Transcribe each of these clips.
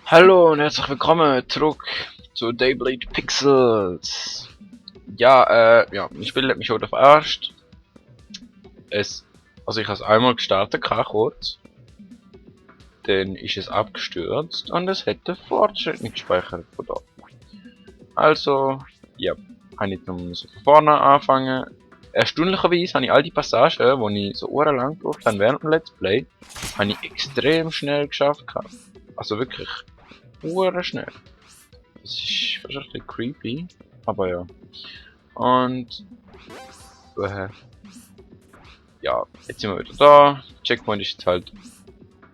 Hallo und herzlich willkommen zurück zu Dayblade Pixels. Ja, mein Spiel hat mich heute verarscht. Also ich habe es einmal gestartet, kurz. Dann ist es abgestürzt und es hätte Fortschritt nicht gespeichert von da. Also, ja, habe ich dann so von vorne anfangen. Erstaunlicherweise habe ich all die Passagen, die ich so lang gebraucht habe während dem Let's Play, habe ich extrem schnell geschafft. Also wirklich schnell. Das ist fast ein bisschen creepy, aber ja. Und ja, jetzt sind wir wieder da. Checkpoint ist jetzt halt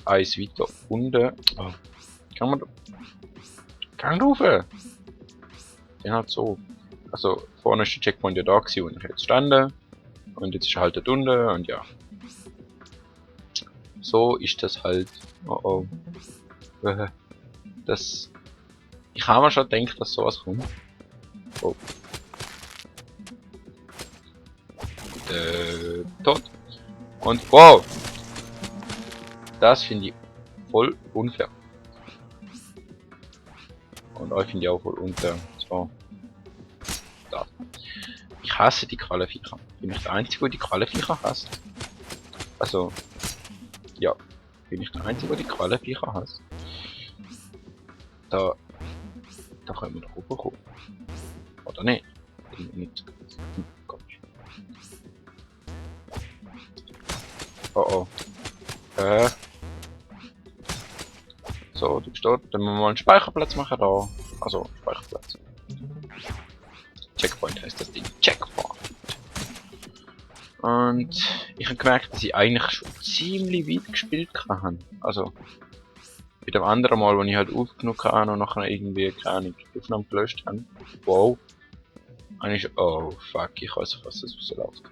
eins weiter unten. Oh, kann man da. Kann rauf! Den halt so. Also vorne ist der Checkpoint ja da gewesen, und ich jetzt standen. Und jetzt ist er halt da unten und ja. So ist das halt. Oh oh. Das. Ich habe mir schon gedacht, dass sowas kommt. Oh. Tot. Und wow! Das finde ich voll unfair. Und euch finde ich auch voll unfair. So. Da. Ich hasse die Quallenviecher. Bin ich der Einzige, der die Quallenviecher hasst? Also. Ja. Bin ich der Einzige, der die Quallenviecher hasst? Da können wir doch hochkommen. Oder nicht? Nicht. Oh oh. So, du bist dort. Dann müssen wir mal einen Speicherplatz machen da. Also, Speicherplatz. Checkpoint heißt das Ding. Checkpoint. Und ich habe gemerkt, dass ich eigentlich schon ziemlich weit gespielt habe. Also, bei dem anderen Mal, wo ich halt aufgenommen habe und nachher irgendwie, keine Ahnung, die Aufnahme gelöscht habe. Wow. Und ich, oh fuck, ich weiß nicht, was das rausläuft.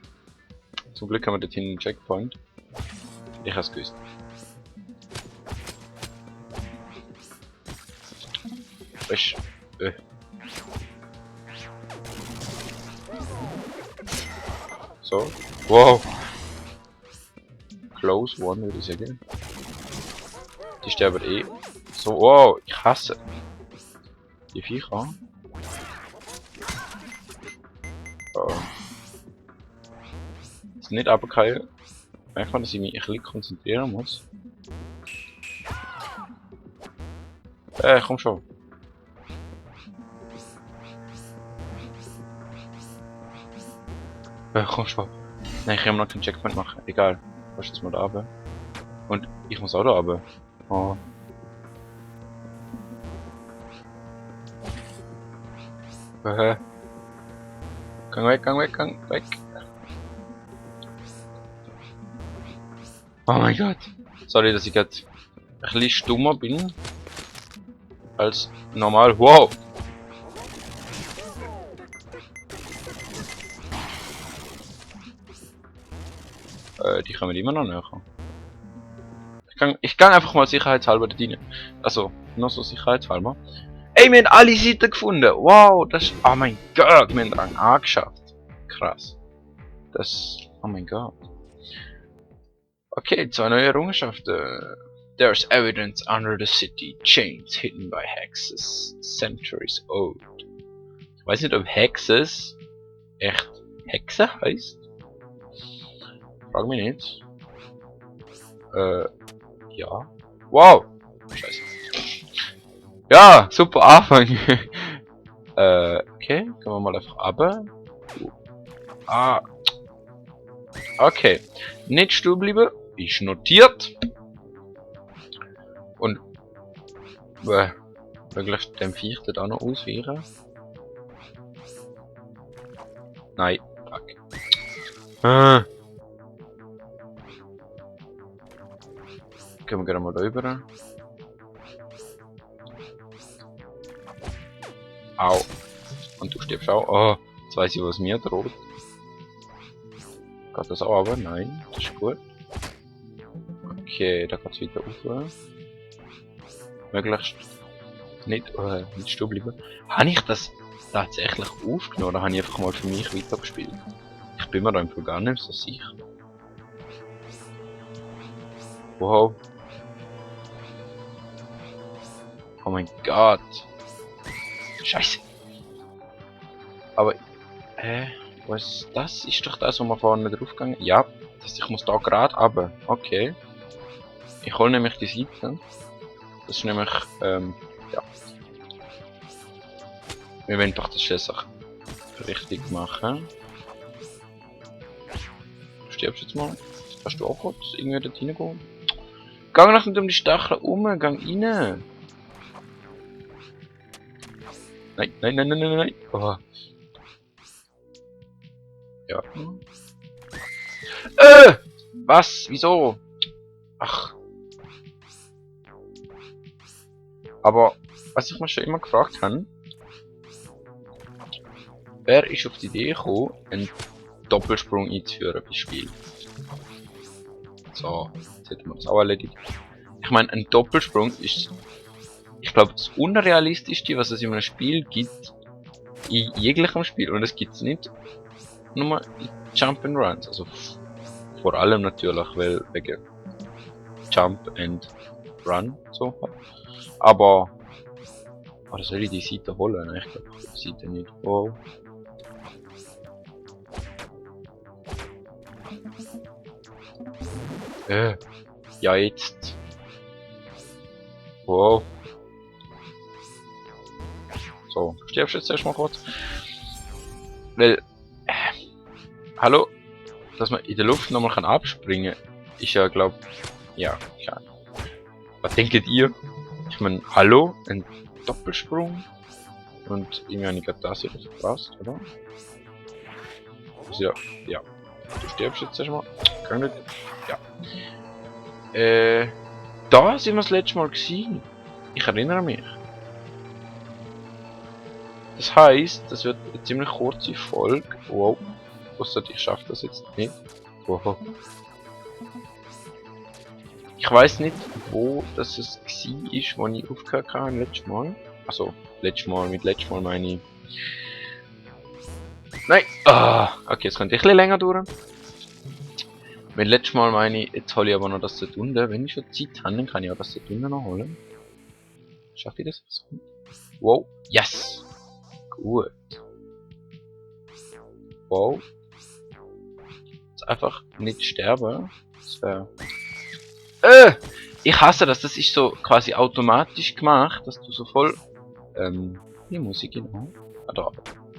Zum Glück haben wir dort hinten einen Checkpoint. Ich habe es gewusst. Weißt du, So. Wow. Close one, würde ich sagen. Die sterben eh. So, wow, ich hasse die Viecher. Oh. Ist nicht runtergefallen. Merkt man, dass ich mich ein bisschen konzentrieren muss. Komm schon. Komm schon. Nein, ich kann noch keinen Checkpoint machen. Egal. Du jetzt mal da runter. Und ich muss auch da runter. Oh. Gang weg, gang weg, gang weg. Oh mein Gott. Sorry, dass ich gerade ein bisschen stummer bin. Als normal. Wow! Die kommen immer noch näher. Ich kann einfach mal sicherheitshalber da rein. Also, nur so sicherheitshalber. Ey, wir haben alle Seiten gefunden! Wow, das ist. Oh mein Gott, wir haben Rang A geschafft. Krass. Das. Oh mein Gott. Okay, zwei neue Errungenschaften. There's evidence under the city, chains hidden by hexes, centuries old. Ich weiß nicht, ob Hexes echt Hexe heißt. Frag mich nicht. Ja. Wow! Scheiße. Ja, super Anfang. Okay, können wir mal einfach runter. Ah. Okay. Nicht stehen bleiben. Ist notiert. Und wirklich dem Viech da noch ausweichen? Nein. Fuck. Gehen wir gerne mal da rüber. Au. Und du stirbst auch. Oh, jetzt weiss ich, was mir droht. Geht das auch aber? Nein, das ist gut. Okay, da geht's weiter rauf. Möglichst nicht stehen bleiben. Habe ich das tatsächlich aufgenommen oder habe ich einfach mal für mich weitergespielt? Ich bin mir da im Fall gar nicht so sicher. Wow. Oh mein Gott. Scheiße. Aber, was ist das? Ist doch das, wo wir vorne draufgegangen? Ja, ich muss da gerade runter. Okay. Ich hole nämlich die Seite. Das ist nämlich, ja. Wir wollen doch das Schließlich richtig machen. Du stirbst jetzt mal. Kannst du auch kurz irgendwie dort reingehen? Gang nach nicht um die Stacheln gang rein! Nein, nein, nein, nein, nein, nein! Oh. Ja. Was? Wieso? Ach. Aber, was ich mir schon immer gefragt habe, wer ist auf die Idee gekommen, einen Doppelsprung einzuführen beim Spiel? So, jetzt hätten wir das auch erledigt. Ich meine, ein Doppelsprung ist, ich glaube, das Unrealistischste, was es in einem Spiel gibt, in jeglichem Spiel. Und es gibt es nicht nur in Jump'n'Runs. Also vor allem natürlich, weil wegen Jump and Run so. Aber, oder soll ich die Seite holen? Ich glaube, die Seite nicht. Wow. Ja, jetzt. Wow. So, stirbst du jetzt erstmal kurz? Weil, hallo, dass man in der Luft nochmal abspringen kann, ist ja, glaub, ja, schade. Was denkt ihr? Ich meine, hallo, ein Doppelsprung? Und irgendwie habe ich gerade das hier verpasst, oder? Also, ja. Du stirbst jetzt erstmal. Kann nicht. Ja. Da sind wir das letzte Mal gewesen. Ich erinnere mich. Das heisst, das wird eine ziemlich kurze Folge. Wow. Ausser ich schaffe das jetzt nicht. Wow. Ich weiß nicht, wo das es war, wo ich aufgehört habe letztes Mal. Also, letztes Mal, mit letztes Mal meine ich. Nein! Ah, okay, jetzt könnte ich ein bisschen länger dauern. Wenn letztes Mal meine ich, jetzt hole ich aber noch das dort unten. Wenn ich schon Zeit habe, dann kann ich auch das dort unten noch holen. Schaffe ich das? Wow, yes! Gut. Wow. Jetzt einfach nicht sterben. Das wäre... Ich hasse das, das ist so quasi automatisch gemacht, dass du so voll... die Musik genau. Ah, da.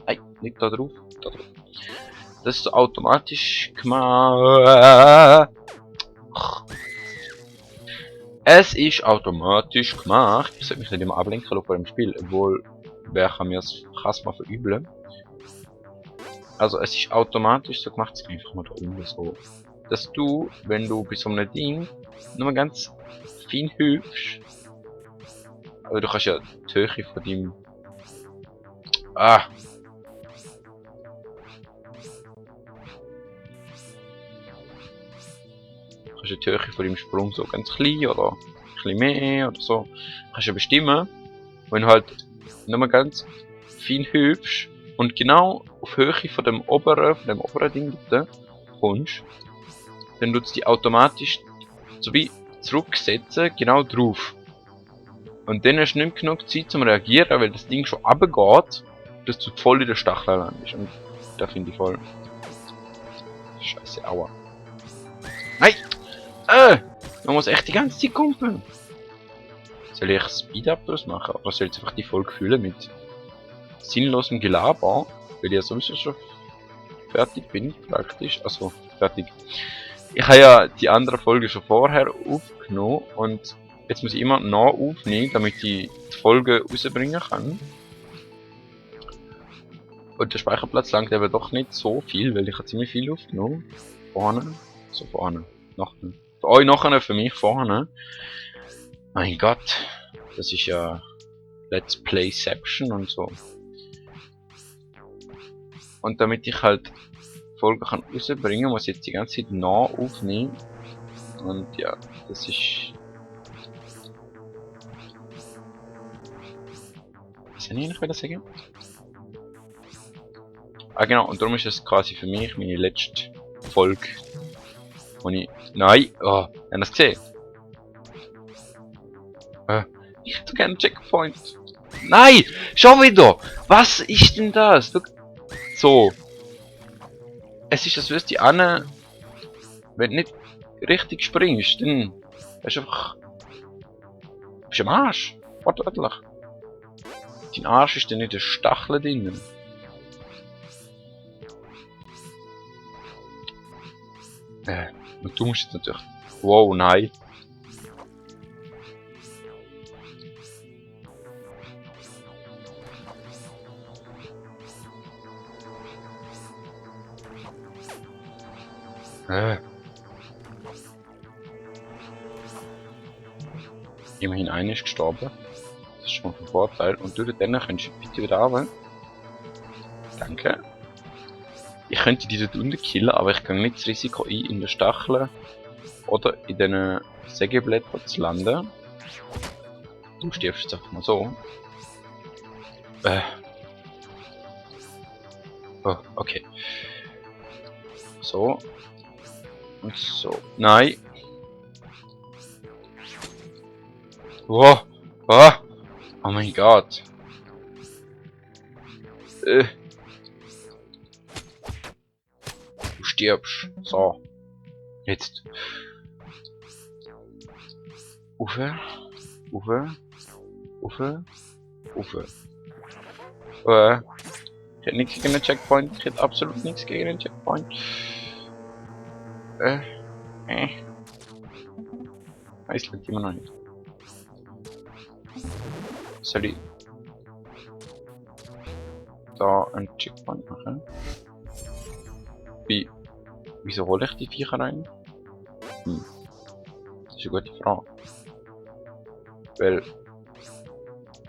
Nein, nicht da drauf. Da drauf. Das ist so automatisch gemacht. Es ist automatisch gemacht. Ich sollte mich nicht immer ablenken vor dem Spiel, obwohl wer kann mir das mal verübeln. Also es ist automatisch so gemacht, ich einfach mal da unten so. Dass du, wenn du bei so einem Ding nur ganz fein hüpfst, aber du kannst ja die Höhe von deinem... Ah! Du kannst ja die Höhe von deinem Sprung so ganz klein oder ein bisschen mehr oder so. Du kannst ja bestimmen, wenn du halt nur ganz fein hüpfst und genau auf Höhe von dem oberen Ding dort kommst, dann tut es die automatisch so wie zurücksetzen, genau drauf. Und dann hast du nicht genug Zeit zum Reagieren, weil das Ding schon runtergeht, dass du voll in der Stachel landest. Und da finde ich voll... Scheiße, aua. Nein! Man muss echt die ganze Zeit kumpeln. Soll ich Speed-Up draus machen? Oder soll ich einfach die Folge füllen mit sinnlosem Gelaber? Weil ich ja sowieso schon fertig bin, praktisch. Also, fertig. Ich habe ja die andere Folge schon vorher aufgenommen und jetzt muss ich immer noch aufnehmen, damit ich die Folge rausbringen kann. Und der Speicherplatz langt eben doch nicht so viel, weil ich habe ziemlich viel aufgenommen. Vorne. So vorne. Nachher. Für euch nachher, für mich vorne. Mein Gott. Das ist ja Let's Playception und so. Und damit ich halt Folge kann rausbringen, muss ich jetzt die ganze Zeit nah aufnehmen. Und ja, das ist... Was soll ich noch sagen? Ah genau, und darum ist es quasi für mich meine letzte Folge. Wo ich... Nein! Oh, haben das gesehen? Ich hätte so gerne einen Checkpoint. Nein! Schon wieder! Was ist denn das? So. Es ist, als würdest du Anne, wenn du nicht richtig springst, dann hast du einfach. Bist du am Arsch. Wortwörtlich. Dein Arsch ist dann in den Stacheln drinnen. Und du musst jetzt natürlich. Wow, nein. Immerhin einer ist gestorben. Das ist schon mal ein Vorteil. Und durch den könntest du bitte wieder runter. Danke. Ich könnte die dort unten killen, aber ich gehe nicht das Risiko ein, in den Stacheln oder in den Sägeblättern zu landen. Du stirbst jetzt einfach mal so. Oh, okay. So. Und so. Nein. Wow. Oh, oh mein Gott. Du stirbst. So. Jetzt. Ufe. Ufe. Ufe. Ufe. Ich hätte nichts gegen den Checkpoint. Ich hätte absolut nichts gegen den Checkpoint. Es liegt immer noch nicht. Soll ich da einen Checkpoint machen? Wieso hole ich die Viecher rein? Das ist eine gute Frage. Weil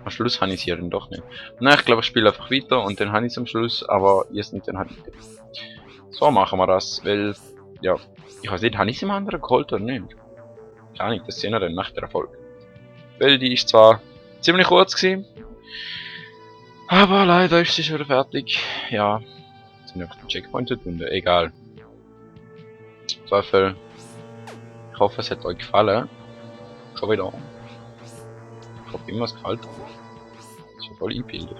am Schluss habe ich es hier dann doch nicht. Nein, ich glaube, ich spiele einfach weiter und dann habe ich es am Schluss, aber jetzt nicht, dann habe ich es. So machen wir das, weil, ja, ich weiß nicht, habe ich es im anderen geholt oder nicht? Keine Ahnung, das sehen wir dann nach der Erfolg. Weil die ist zwar ziemlich kurz gewesen, aber leider ist sie schon wieder fertig. Ja, jetzt sind einfach die Checkpoints gefunden, egal. Zweifel. Ich hoffe, es hat euch gefallen. Schon wieder. Ich hoffe immer, es gefällt euch. Das ist ja voll eingebildet.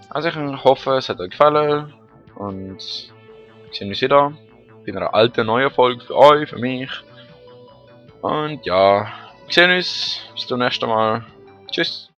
Also ich hoffe, es hat euch gefallen. Und wir sehen uns wieder bei einer alten neuen Folge für euch, für mich. Und ja, wir sehen uns. Bis zum nächsten Mal. Tschüss.